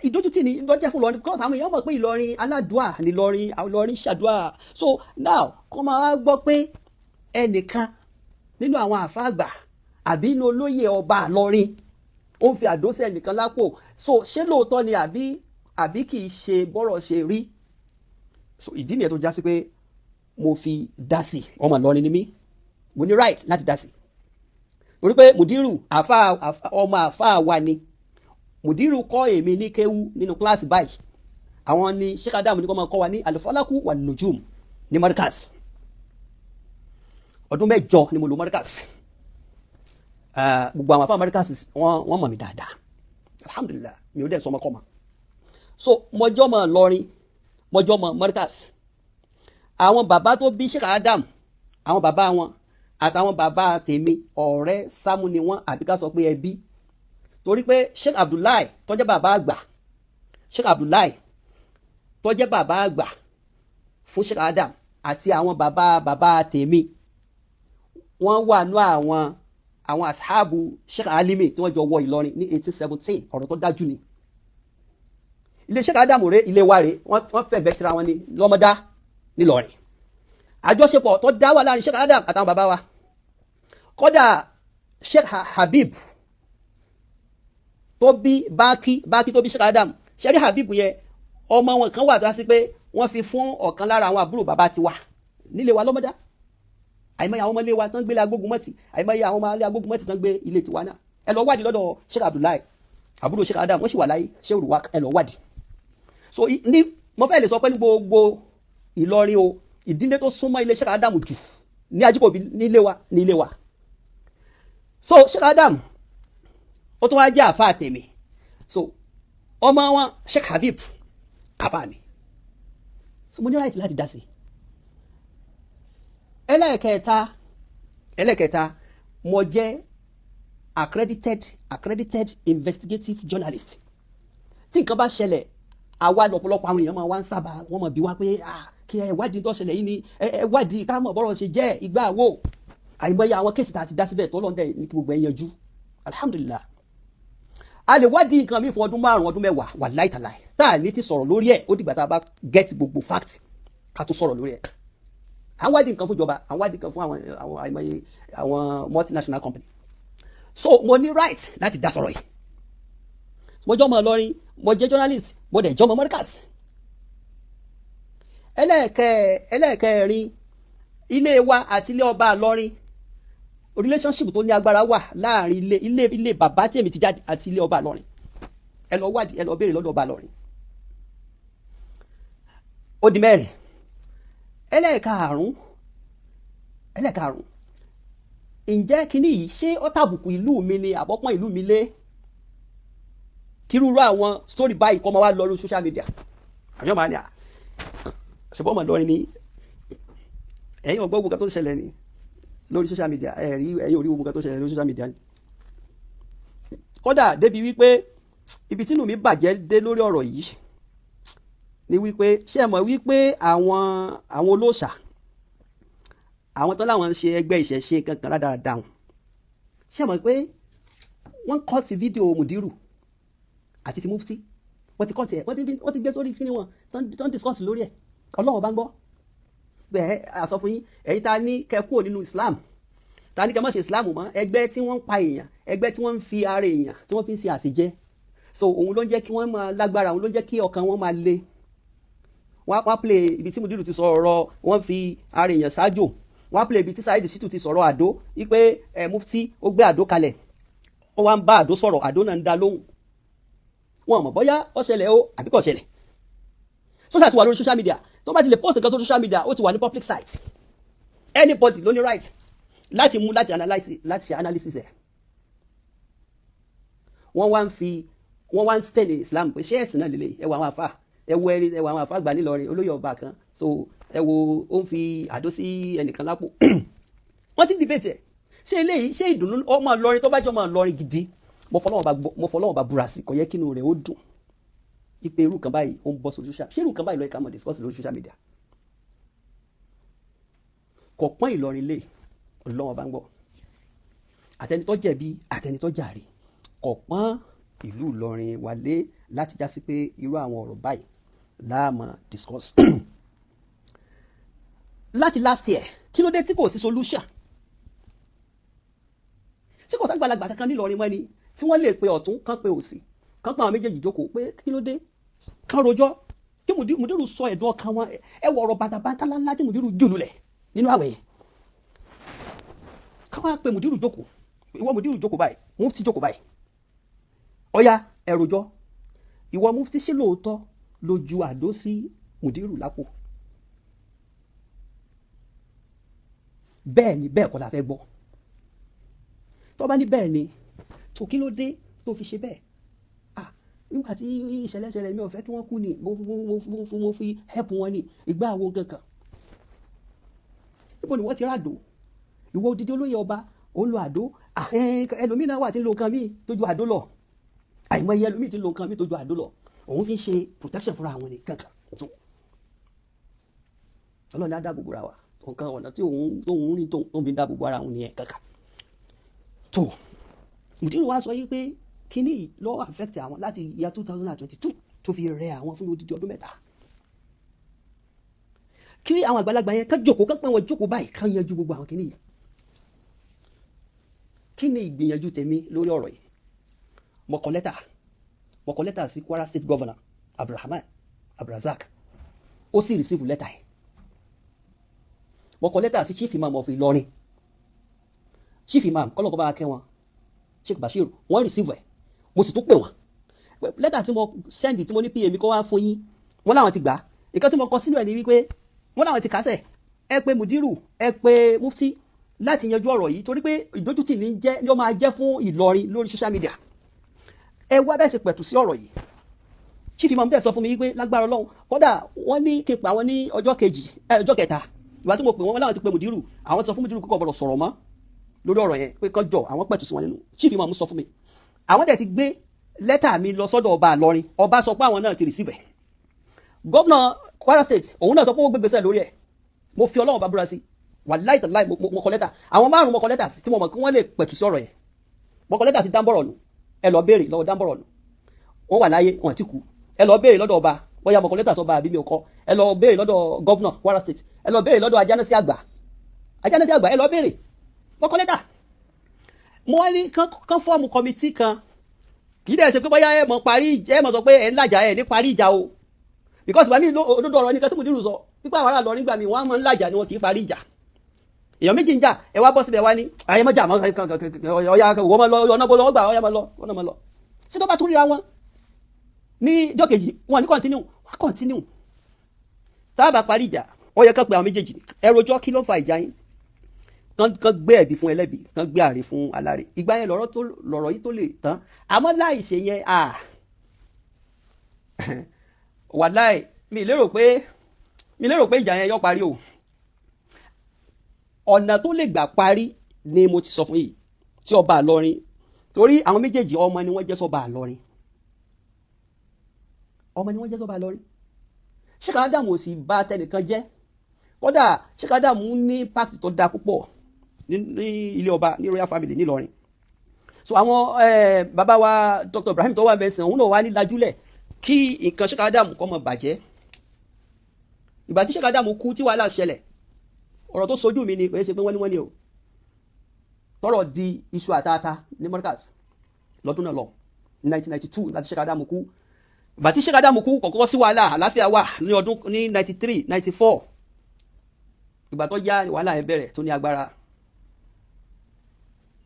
Ìdójútì ni ló jẹ́ fún Ìlọrin because àwọn èèyàn mọ̀ pé Ìlọrin aládùá ni Ìlọrin, Ìlọrin ṣàdúà. So now, kọ́ máa gbọ́ pé ẹnìkan nínú àwọn àfáàgbà àbí inú olóyè ọba Ìlọrin, ó ń fi àdó sí ẹnìkan lápò. So ṣé lóòótọ́ ni àbí kì í ṣe bọ́rọ̀ ṣe rí? So ìdí nìyẹn tó já sí pé mo fi dá sí. Ọmọ Ìlọrin ni mí, mo ní right láti dá sí, torí pé mùdírù àfa, ọmọ àfa wa ni mùdírù. Kọ́ èmi ní kéwú nínú kíláàsì báyìí. Àwọn ni Sheikh Adam ní kó máa kọ́ wa ní alifalaku wa nujum ní Markaz. Ọdún 8 ni mo lò Markaz. Gbogbo àwọn afa Markaz, wọ́n mọ̀ mí dáadáa, alhamdulilah. Mi ò dẹ̀ sọmọ kọ́ ma. So mọjọ́ mọ̀ lọrin, mọjọ́ mọ̀ Markaz. Àwọn bàbá tó bí Sheikh Adam, àwọn bàbá wọn àtàwọn bàbá tèmi, ọ̀rẹ́ sámú ni wọ́n, àbí ká sọ pé ẹbí, torí pé Sheikh Abdullahi tó jẹ́ bàbá àgbà, Sheikh Abdullahi tó jẹ́ bàbá àgbà fún Sheikh Adam àti àwọn bàbá bàbá tèmi, wọ́n wà nú àwọn ashabu Sheikh Alimi tí wọ́n jọ wọ Ìlọrin ní 1817. Ọ̀rọ̀ tó dájú ni. Ilé Sheikh Adam rè, ilé wa rè, wọ́n fẹ̀gbẹ́ tira wọn ní lọ́mọdá nílọrin. Àjọṣepọ̀ tó dá wà láàrin Sheikh Adam àtàwọn bàbá wa. Kódà Sheikh Habib tó bí Bákí, Bákí tó bí Sheikh Adam, ṣẹ́rí Habib yẹn, ọmọ wọn kan wà tó wá sí pé wọ́n fi fún ọ̀kan lára àwọn àbúrò bàbá tiwa nílé wa lọ́mọdá. Àìmọye àwọn ọmọ ilé wa tán gbélé agbógunmọ́tì, àìmọye àwọn ọmọ ilé agbógunmọ́tì tán gbé ilé tiwa náà. Ẹ lọ wádìí lọ́dọ̀ Sheikh Abdullahi, àbúrò Sheikh Adam, wọ́n sì wà láyé, Sheikh Ruwak, ẹ lọ wádìí. So ní mo fẹ́ lè sọ pé ní gbogbo Ìlọrin o, ìdílé tó súnmọ́ ilé Sheikh Adam jù ní Ajíkòbí nílé wa, nílé wa. So Sheikh Adam, ó tún wá jẹ́ àfa tèmi. So ọmọ wọn Sheikh Habib, àfa mi. So mo ní right láti dá sí. Ẹlẹ́ẹ̀kẹta, mo jẹ́ accredited investigative journalist. Tí nǹkan bá ṣẹlẹ̀, àwa lọ́pọ̀lọpọ̀ àwọn èèyàn máa wá ń sábà wọ́n máa bi wá pé, ah, kí ẹ wádìí tó ṣẹlẹ̀ yìí ni, ẹ wádìí ká mọ̀ bọ́rọ̀ ṣe jẹ́ ìgbà wo. Àìmọye àwọn case tá a ti dá síbẹ̀ tó lọ́ndẹ̀ ní kí gbogbo ẹ̀ yanjú, alhamdulilah. A lè wádìí nǹkan mi fún ọdún 5, ọdún 10, wàláì tàláì, tá a ní ti sọ̀rọ̀ lórí ẹ̀. Ó dìgbà tá a bá get gbogbo fact ká tó sọ̀rọ̀ lórí ẹ̀. À ń wádìí nǹkan fún ìjọba, à ń wádìí nǹkan fún àwọn àìmọye àwọn multinational company. So mo ní right láti dá sọ̀rọ̀ yìí. Mo jẹ́ ọmọ Ìlọrin, mo jẹ́ journalist, mo dẹ̀ jẹ́ ọmọ Markaz. Ẹlẹ́ẹ̀kẹrin, ilé wa àti ilé ọba Ìlọrin, relationship tó ní agbára wà láàrin ilé bàbá tí èmi ti jáde àti ilé ọba Ìlọrin. Ẹ lọ wádìí, ẹ lọ béèrè lọ́dọ̀ ọba Ìlọrin. Ó di mẹ́rin. Ẹlẹ́ẹ̀karùn-ún, ǹjẹ́ kínní yìí, ṣé ó tàbùkù ìlú mi ni àbọ̀pọ̀n ìlú mi lé, kírúurú àwọn story báyìí kọ́ máa wá lọ lórí social media? Àbí ọmọ àní à ṣùgbọ́n ọmọ Ìlọrin ni ẹ̀yin, ọgbọ́n gbogbo kan tó ń ṣẹlẹ̀ ni lórí social media. Ẹ̀ rí, ẹ̀yin ò rí gbogbo kan tó ń ṣẹlẹ̀ lórí social media ni. Kódà débi wípé ibi tínú mi bàjẹ́ dé lórí ọ̀rọ̀ yìí ni wípé, ṣé ẹ mọ̀ wípé àwọn olóòṣà, àwọn tó láwọn ń ṣe ẹgbẹ́ ìṣẹ̀ṣe kankan rádaràda wọn, ṣé ẹ mọ̀ pé wọ́n kọ́ ti fídíò Mùdírù àti ti Mufti? Wọ́n ti kọ́ tiẹ̀, wọ́n ti gbé sórí kíní wọn tó ń discuss lórí ẹ̀. Ọlọ́run bá ń gbọ́ bẹ́ẹ̀. Àsọ fún yín, ẹ̀yin tá a ní kẹ́ kúrò nínú Islam, ta ní kẹ́ má ṣe Islam mọ́, ẹgbẹ́ tí wọ́n ń pa èèyàn, ẹgbẹ́ tí wọ́n ń fi ara èèyàn tí wọ́n fi ń ṣe àṣejẹ. So òun ló ń jẹ́ kí wọ́n máa lágbára, òun ló ń jẹ́ kí ọkàn wọn máa le. Wọ́n á play ibi tí Mudiru ti sọ̀rọ̀ wọ́n fi ara èèyàn ṣáájò, wọ́n á play ibi tí Saheed Shittu ti sọ̀rọ̀ àdó, wípé ẹ̀ Mufti ó gbé àdó kalẹ̀, ó wá ń bá àdó sọ̀rọ̀, àdó náà ń dá lóhùn. Wọn mọ̀ bóyá ó ṣẹlẹ̀ o àbí kò ṣẹlẹ̀. Social ti wà lórí social media. Tó bá ti lè post nǹkan sórí social media, ó ti wà ní public site. Anybody ló ní right láti mú, láti analyse, láti ṣe analysis ẹ̀. Wọ́n wá ń fi, wọ́n wá ń tẹ̀lé Islam pé ṣé ẹ̀sìn náà lélẹ̀. Ẹ wo àwọn àfa, ẹ wo ẹni, ẹ wo àwọn àfa àgbà nílọrin, olóyè ọba kan. So ẹ wo, ó ń fi àdó sí ẹnìkan lápò, wọ́n ti ń debate ẹ̀. Ṣé eléyìí, ṣé ìdùnnú ọmọ Ìlọrin tó bá jọ ọmọ Ìlọrin gidi, mo fọlọ́wọ́n bá búra sí, kò yẹ kínú rẹ̀ ó dùn ipe irú kan báyìí ó ń bọ́ sórí social? Ṣé irú kan báyìí ló yẹ ká mọ̀ discuss lórí social media? Kò pọ́n Ìlọrin lé. Ọlọ́wọ́n bá ń gbọ́, àtẹni tó jẹ̀bi, àtẹni tó jàre, kò pọ́n ìlú Ìlọrin wálé láti já sí pé irú àwọn ọ̀rọ̀ báyìí láàmú discuss láti last year. Kí ló dé tí kò sí solution, tí kò ságbàlagbà kankan nílọrin mọ́ ni, tí wọ́n lè pe ọ̀tún, kán pe òsì, kán pa àwọn méjèèjì jókòó pé kí ló dé, kán rojọ́, kí Mùdírù sọ ẹ̀dùn ọkàn wọn? Ẹ wọ ọ̀rọ̀ bàtàbàtà ńláńlá tí Mùdírù jù lulẹ̀ nínú àwẹ̀ yẹn. Kán wá pe Mùdírù jókòó, ìwọ Mùdírù jókòó báyìí, Mufti jókòó báyìí, ọ̀ya ẹ rojọ́. Ìwọ Mufti, ṣé lóòótọ́ ló ju àdó sí Mùdírù lápò? Bẹ́ẹ̀ ni, bẹ́ẹ̀ kọ́ la fẹ́ gbọ́. Tó bá ní bẹ́ẹ̀ ni, tó kí ló dé tó fi ṣe bẹ́ẹ̀? Ah, nígbà tí ìṣẹ̀lẹ̀ ṣẹlẹ̀, mi ò fẹ́ kí wọ́n kú ni, mo fi help wọn ni, ìgbà wo kankan. Níbo ni wọ́n ti ràdó? Ìwọ odidi olóyè ọba, ó ń lo àdó. Ẹlòmíì náà wà tí ń lo nǹkan míì tó ju àdó lọ. Àìmọye ẹlòmíì tí ń lo nǹkan míì tó ju àdó lọ, òun fi ń ṣe protection fúnra àwọn ni kankan. Tó Ọlọ́run ní á dáàbò bora wa, nǹkan ọ̀nà tí òun tóun rìn tóun fi ń dáàbò bo ara òun nìyẹn kankan. Tó Mùdírù wa sọ yìí pé kíní yìí ló affect àwọn láti year 2022, tó fi rẹ àwọn fún odidi ọdún 3. Kí àwọn àgbàlagbà yẹn kán jókòó, kán pẹ́ wọn jókòó báyìí, kán yanjú gbogbo àwọn kíní yìí. Kí ni ìgbìyànjú tèmi lórí ọ̀rọ̀ yìí? Mo kọ lẹ́tà sí Kwara State Governor Abdulrahman Abdulrazak, ó sì receive lẹ́tà yìí. Mo kọ lẹ́tà sí Chief Imam of Ìlọrin, Chief Imam, kọ́lọ́kọ́ bá kẹ́ wọn, Sheikh Bashir, wọ́n receive ẹ̀. Mo sì tún pè wọ́n. Lẹ́tà tí mo send, tí mo ní pm kó wá fún yín, wọ́n láwọn ti gbà á. Ìkan tí mo kọ sínú ẹ̀ ní wípé wọ́n láwọn ti kásẹ̀, ẹ pé Mudiru, ẹ pé Mufti láti yanjú ọ̀rọ̀ yìí, torí pé ìdójútì ní jẹ́ ní ó máa jẹ́ fún Ìlọrin lórí social media. Ẹ wá bẹ́ẹ̀ ṣe pẹ̀tù sí ọ̀rọ̀ yìí. Chief Imam dẹ̀ sọ fún mi wípé lágbára Ọlọ́run, kódà wọ́n ní kí n pa àwọn ní ọjọ́ kejì, ọjọ́ kẹta. Ìgbà tí mo pè wọ́n, láwọn ti pe Mudiru, àwọn ti sọ fún Mudiru kókò gbọdọ̀ sọ̀rọ̀ mọ́ lórí ọ̀rọ̀ yẹn, pé kọjọ àwọn pẹ̀tù sí wọn nínú. Chief Imam sọ fún mi, àwọn dẹ̀ ti gbé lẹ́tà mi lọ sọ́dọ̀ ọba Ìlọrin. Ọba sọ pé àwọn náà ti receive ẹ̀. Governor Kwara State, òun náà sọ pé ó gbégbèsè lórí ẹ̀. Mo fi Ọlọ́run bá búra sí, wàláì tàláì. Mo kọ lẹ́tà àwọn márùn, mo kọ lẹ́tà sí tí mo mọ̀ kí wọ́n lè pẹ̀tù sí ọ̀rọ̀ yẹn. Mo kọ lẹ́tà sí Dáńbọ̀rọ̀ nù, ẹ lọ béèrè lọ́wọ́ Dáńbọ̀rọ̀ nù, wọ́n wà láyé, wọ́n ti kú. Ẹ lọ béèrè lọ́dọ̀ ọba. Bóyá mo kọ lẹ́tà sọ́ba àbí mi ò kọ. Ẹ lọ béèrè lọ́dọ̀ governor Kwara State, ẹ lọ béèrè lọ́dọ̀ Ajánásí àgbà, Ajánásí àgbà, ẹ lọ béèrè. Mo kọ lẹ́tà, mo wá ní kán form committee kan. Kì í dẹ̀ ṣe pé bóyá ẹ mọ̀ parí, ẹ mọ̀ sọ pé ẹ ń làjà, ẹ ní parí ìjà o, because ìgbà míì, òdodo ọ̀rọ̀ nìkan tí Mùdírù sọ pípa àwọn ará lọ nígbà míì, wọ́n á mọ̀ ń làjà ni, wọn kì í parí ìjà. Èèyàn méjì ń jà, ẹ wá bọ́ síbẹ̀, wá ní ayé mọ́jà mọ́, ọ̀ya wọ́n máa lọ ọ̀nà bọ́ lọ́wọ́ gbà, ọ̀ya máa lọ ọ̀nà máa lọ. Ṣé tó bá tún ríra wọn ní ọjọ́ kejì, wọn ní continue, wọ́n continue. Tá a bá parí ìjà, ó yẹ kán pe àwọn méjèèjì, ẹ rojọ́, kí ló ń fa ìjà yín? Kán gbé ẹ̀bi fún ẹlẹ́bi, kán gbé àrè fún aláre. Ìgbà yẹn lọ́rọ̀ tó lọ́rọ̀ yìí tó lè tán. Àmọ́ láì ṣe yẹn, à wàláì, mi lérò pé ìjà yẹn yọ parí o. Ọ̀nà tó lè gbà parí ni mo ti sọ fún yìí, tí ọba Ìlọrin, torí àwọn méjèèjì, ọmọ ni wọ́n jẹ́ sọ́ba Ìlọrin, ọmọ ni wọ́n jẹ́ sọ́ba Ìlọrin. Sheikh Adam ò sì bà tẹnìkan jẹ́. Kódà Sheikh Adam ní impact tó dáa púpọ̀ ní ilé ọba, ní royal family nílọrin. So àwọn bàbá wa Dr. Ibrahim tó wà mẹ́sàn, òun náà wà ní lajúlẹ̀ kí nǹkan Sheikh Adam kó má bàjẹ́. Ìgbà tí Sheikh Adam kú, tí wàhálà ṣẹlẹ̀, ọ̀rọ̀ tó sojú mi ni, kò yẹ ṣe pé wọ́n ní o tọrọ di iṣu àtàtà ní Markaz lọ́dún náà lọ ní 1992. Ìgbà tí Sheikh Adam kú, ìgbà tí Sheikh Adam kú, kọ̀kọ́ sí wàhálà, àláfíà wà ní ọdún ní 93, 94. Ìgbà tó yá, wàhálà yẹn bẹ̀rẹ̀ tó ní agbára.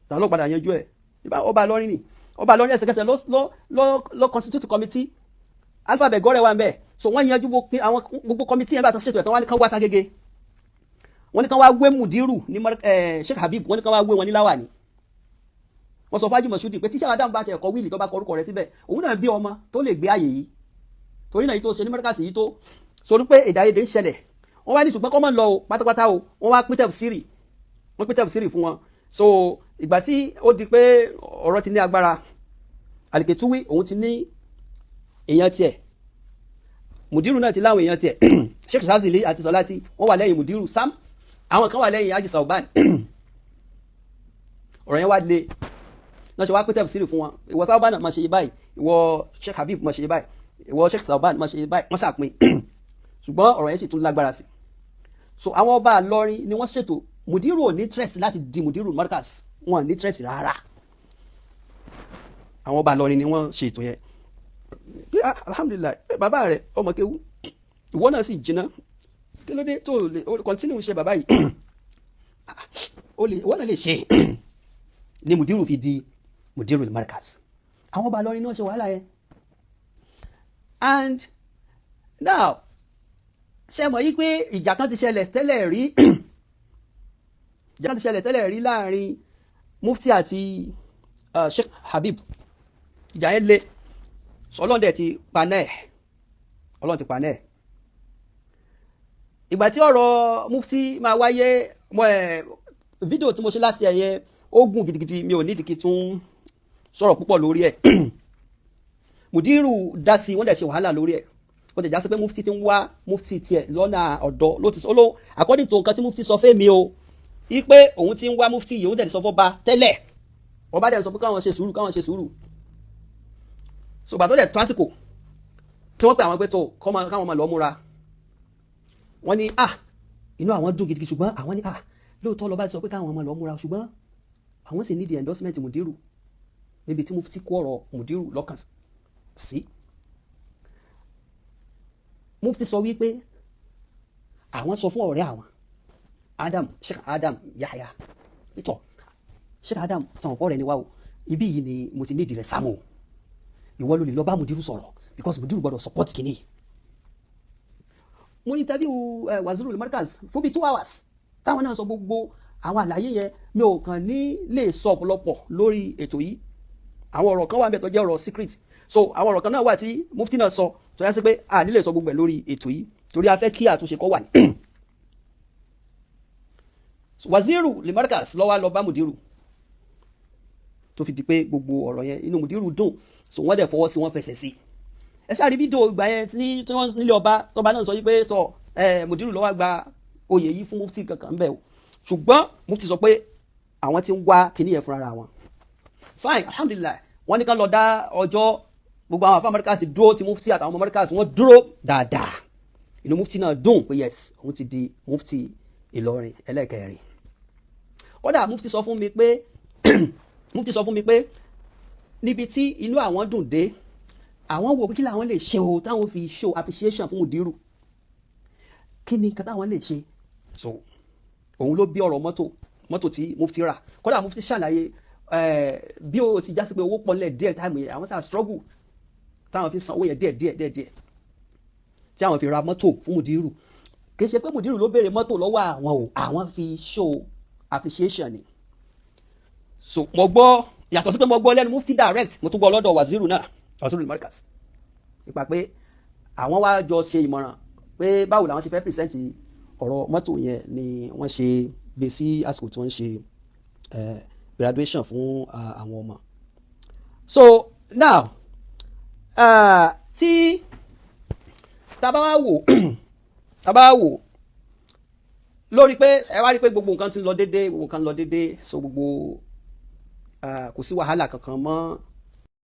Ta ló padà yanjú ẹ̀? Ọba Ìlọrin ni. Ọba Ìlọrin ẹsẹ̀kẹsẹ̀ ló constitute committee, alphabet gọ́rẹ̀ wà ń bẹ̀. So wọ́n yanjú àwọn gbogbo committee yẹn. Bá tó ṣètò ẹ̀ tán, wọ́n ní kán wá ságége, wọ́n ní kán wá wé mùdírù ní Sheikh Habib, wọ́n ní kán wá wé wọn ní láwàní. Wọ́n sọ fájú Mọ̀ṣúdì pé tíṣà Adam bá ti ẹ̀kọ́ will, tó bá kọ orúkọ rẹ̀ síbẹ̀, òun náà bí ọmọ tó lè gbé àyè yìí, torí náà yìí tó ṣe ní mọ́ríkàsì yìí tó sọ pé èdè àìyedè ń ṣẹlẹ̀. Wọ́n wá ní ṣùgbọ́n kọ́ mọ́ lọ o pátápátá o. Wọ́n wá pín tẹ̀fsírì, wọ́n pín tẹ̀fsírì fún wọn. So ìgbà tí ó di pé ọ̀rọ̀ ti ní agbára, Àlìkètúwí òun ti ní èèyàn tiẹ̀, mùdírù náà ti láwọn èèyàn tiẹ̀. Sheikh Shazili àti Salati, wọ́n wà lẹ́yìn mùdírù sam, àwọn kan wà lẹ́yìn Haji Sauban. Ọ̀rọ̀ yẹn wá le náà, ṣe wá pín tẹ̀fsírì fún wọn. Ìwọ Sauban náà máa ṣe báyìí, ìwọ Sheikh Habib máa ṣe báyìí, ìwọ Sheikh Sauban máa ṣe báyìí. Wọ́n ṣàpín, ṣùgbọ́n ọ̀rọ̀ yẹn sì tún lágbára sí. So àwọn ọba Ìlọrin ni wọ́n ṣètò. Mùdírù ò ní interest láti di mùdírù Markaz, wọn ní interest rárá. Àwọn ọba Ìlọrin ni wọ́n ṣe ètò yẹn pé, ah, alhamdulillahi, bàbá rẹ̀ ọmọ kéwú, ìwọ náà sì jiná, kí ló dé tó lè continue ṣe bàbá yìí? Ó lè, ìwọ náà lè ṣe. Ni mùdírù fi di mùdírù Markaz. Àwọn ọba Ìlọrin náà ṣe wàhálà yẹn. And now, ṣe mọ̀ yí pé ìjà kan ti ṣẹlẹ̀ tẹ́lẹ̀ rí, ìjà kan ti ṣẹlẹ̀ tẹ́lẹ̀ rí láàrin mufti àti Sheikh Habib. Ìjà yẹn le. Ọlọ́run dẹ̀ ti paná ẹ̀, Ọlọ́run ti paná ẹ̀. Ìgbà tí ọ̀rọ̀ mufti máa wáyé, mo ẹ̀ fídíò tí mo ṣe láti ẹ̀yẹ ó gùn gidigidi, mi ò nídìí kí tún sọ̀rọ̀ púpọ̀ lórí ẹ̀. Mùdírù dá sí, wọ́n dẹ̀ ṣe wàhálà lórí ẹ̀. Wọ́n ti já sí pé mufti ti ń wá mufti tiẹ̀ lọ́nà ọ̀dọ́ ló ti sọ ló, according to nǹkan tí mufti sọ fẹ́ mi o, ipe òun ti ń wá mufti yìí, òun dẹ̀ ti sọ fọ́ba tẹ́lẹ̀, ọba dẹ̀ sọ pé káwọn ṣe sùúrù, káwọn ṣe sùúrù. So gbà tó dẹ̀ tó àsìkò tí wọ́n pè àwọn pé tó káwọn máa lọ múra, wọ́n ní, ah, inú àwọn dùn gidigidi. Ṣùgbọ́n àwọn ní, ah, lóòótọ́ lọ́ba ti sọ pé káwọn máa lọ múra, ṣùgbọ́n àwọn sì need endorsement mùdírù níbi tí mufti kó ọ̀rọ̀ mùdírù lọ́kàn sí. Mufti sọ wípé àwọn sọ fún ọ̀rẹ́ àwọn Adam, Sheikh Adam Yahya ìtọ̀, Sheikh Adam sọ̀rọ̀ pọ̀ rẹ̀ ni wá o, ibi yìí ni mo ti nídìí rẹ̀ sámò, ìwọ ló lè lọ bá mùdírù sọ̀rọ̀, because mùdírù gbọ́dọ̀ support kìíní. Mo interview Wazirul Markaz fún bíi 2 hours, táwọn náà sọ gbogbo àwọn àlàyé yẹn. Mi ò kàn ní lè sọ ọ̀pọ̀lọpọ̀ lórí ètò yìí. Àwọn ọ̀rọ̀ kan wà níbẹ̀ tó jẹ́ ọ̀rọ̀ secret. So àwọn ọ̀rọ̀ kan náà wà tí mufti náà sọ tó yá sí pé a ní lè sọ gbogbo ẹ̀ lórí ètò yìí, torí a fẹ́ kí àtúnṣe kó wà ní. Waziru Limarkaz ló wá lọ bá mùdírù, tó fi di pé gbogbo ọ̀rọ̀ yẹn, inú mùdírù dùn. So wọ́n dẹ̀ fọwọ́ sí, wọ́n fẹsẹ̀ sí. Ẹ ṣáà rí fídíò ìgbà yẹn tí wọ́n nílé ọba, tọba náà sọ yìí pé tọ ẹ mùdírù ló wá gba oyè yìí fún mufti kankan bẹ́ẹ̀ o. Ṣùgbọ́n mufti sọ pé àwọn tí ń wá kíní yẹn fúnra wọn. Fine, alhamdulillahi. Wọ́n ní ká lọ dá ọjọ́. Gbogbo àwọn àfáà Markaz dúró tí mufti àtàwọn ọmọ Markaz, wọ́n dúró dáadáa. Inú mufti náà dùn pé yes, òun ti di mufti Ìlọrin ẹlẹ́ẹ̀kẹrin. Kódà mufti sọ fún mi pé níbi tí inú àwọn dùn dé, àwọn wo pé kí làwọn lè ṣe o táwọn fi show appreciation fún Mudiru, kí ni nǹkan táwọn lè ṣe. So òun ló bí ọ̀rọ̀ mọ́tò tí mufti rà. Kódà mufti ṣàlàyé bí o ti jásí pé owó pọ̀lẹ̀ díẹ̀ time yẹn, àwọn sáà struggle táwọn fi san owó yẹn díẹ̀ díẹ̀ díẹ̀ díẹ̀ tí àwọn fi ra mọ́tò fún Mudiru. Kì í ṣe pé Mudiru ló béèrè mọ́tò lọ́wọ́ àwọn o, àwọn fi show appreciation ni. So mo gbọ́, yàtọ̀ sí pé mo gbọ́ lẹ́nu mufti direct, mo tún gbọ́ lọ́dọ̀ waziru náà, waziru Markaz, nípa pé àwọn wá jọ ṣe ìmọ̀ràn pé báwo làwọn ṣe fẹ́ present ọ̀rọ̀ mọ́tò yẹn ni wọ́n ṣe gbé sí àsìkò tí wọ́n ń ṣe graduation fún àwọn ọmọ. So now, tí tá bá wá wò lórí pé ẹ wá rí pé gbogbo nǹkan ti ń lọ déédéé, gbogbo nǹkan ń lọ déédéé, so gbogbo kò sí wàhálà kankan mọ́.